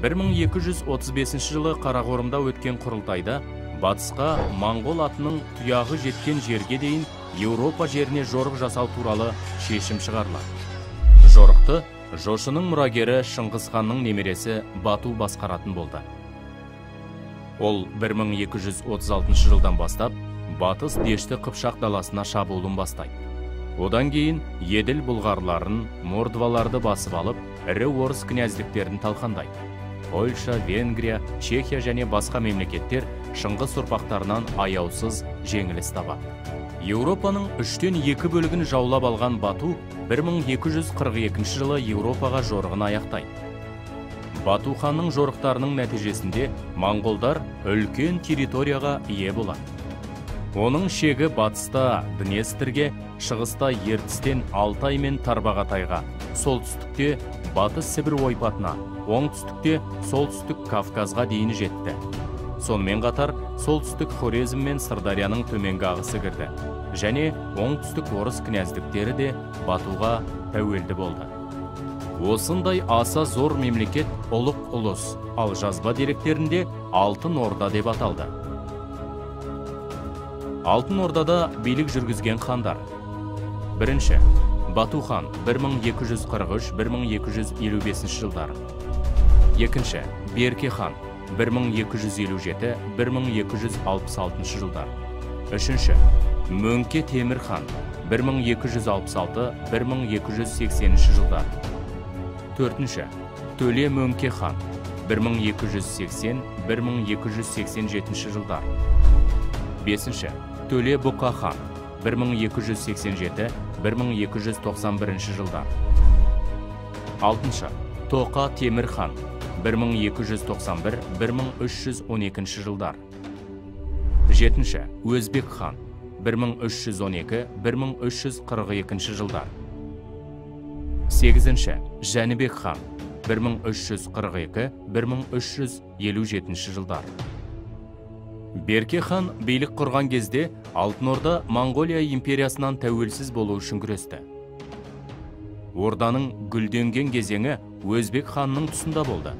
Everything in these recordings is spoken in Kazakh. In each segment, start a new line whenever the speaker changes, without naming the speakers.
1235 жылы Қарақорымда өткен құрылтайда батысқа моңғол атының тұяғы жеткен жерге дейін Еуропа жеріне жорық жасау туралы шешім шығарылады. Жорықты Жошының мұрагері Шыңғыс ханның немересі Бату басқаратын болды. Ол 1236 жылдан бастап батыс Дешті Қыпшақ даласына шабуылын бастайды. Одан кейін Еділ бұлғарларын, мордваларды басып алып, ірі орыс князьдіктерін талқандайды. Польша, Венгрия, Чехия және басқа мемлекеттер Шыңғыс ұрпақтарынан аяусыз жеңіліс табады. Еуропаның 2/3 бөлігін жаулап алған Бату 1242 жылы Еуропаға жорығын аяқтайды. Бату ханның жорықтарының нәтижесінде моңғолдар үлкен территорияға ие болады. Оның шегі батыста Днестрге, шығыста Ертістен Алтай мен Тарбағатайға, солтүстікте Батыс Сібір ойпатына, оңтүстікте Солтүстік Кавказға дейін жетті. Сонымен қатар Солтүстік Хорезм мен Сырдарияның төменгі ағысы кірді және оңтүстік орыс князьдіктері де Батуға тәуелді болды. Осындай аса зор мемлекет ұлық ұлыс, ал жазба деректерінде Алтын Орда деп аталды. Алтын Ордада билік жүргізген хандар. Бірінші, Бату хан 1243-1255 жылдары. Екінші, Берке хан 1257-1266 жылдар. Үшінші, Мөңке Темір хан 1266-1280 жылдар. Төртінші, Төле Мөңке хан 1280-1287 жылдар. Бесінші, Төле Бұқа хан 1287-1291 жылдар. Алтыншы, Тоқа Темір хан 1291-1312 жылдар. Жетінші, Өзбек хан 1312-1342 жылдар. Сегізінші, Жәнібек хан 1342-1357 жылдар. Берке хан билік құрған кезде Алтын Орда Моңғолия империясынан тәуелсіз болу үшін күресті. Орданың гүлденген кезеңі Өзбек ханның тұсында болды.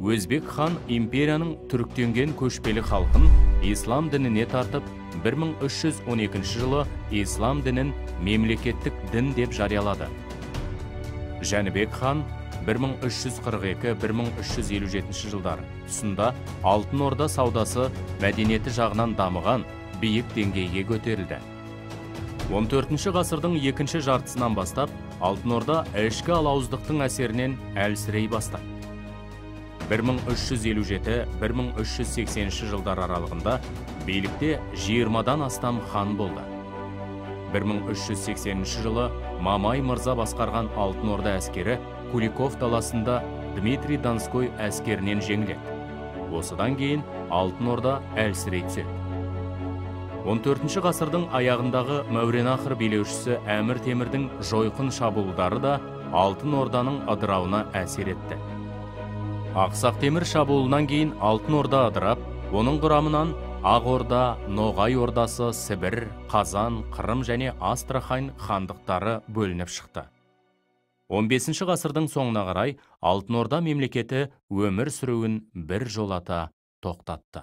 Өзбек хан империяның түріктенген көшпелі халқын ислам дініне тартып, 1312 жылы ислам дінін мемлекеттік дін деп жариялады. Жәнібек хан 1342-1357 жылдар тұсында Алтын Орда саудасы мәдениеті жағынан дамыған биік деңгейге көтерілді. 14 ғасырдың екінші жартысынан бастап Алтын Орда ішкі алауыздықтың әсерінен әлсірей бастады. 1357-1380 жылдар аралығында билікте 20-дан астам хан болды. 1380 жылы Мамай мырза басқарған Алтын Орда әскері Куликов даласында Дмитрий Донской әскерінен жеңіледі. Осыдан кейін Алтын Орда әлсірей түседі. 14 ғасырдың аяғындағы Мәуереннахр билеушісі Әмір Темірдің жойқын шабуылдары да Алтын Орданың ыдырауына әсер етті. Ақсақ Темір шабуылынан кейін Алтын Орда ыдырап, оның құрамынан Ақ Орда, Ноғай Ордасы, Сібір, Қазан, Қырым және Астрахань хандықтары бөлініп шықты. 15 ғасырдың соңына қарай Алтын Орда мемлекеті өмір сүруін бір жолата тоқтатты.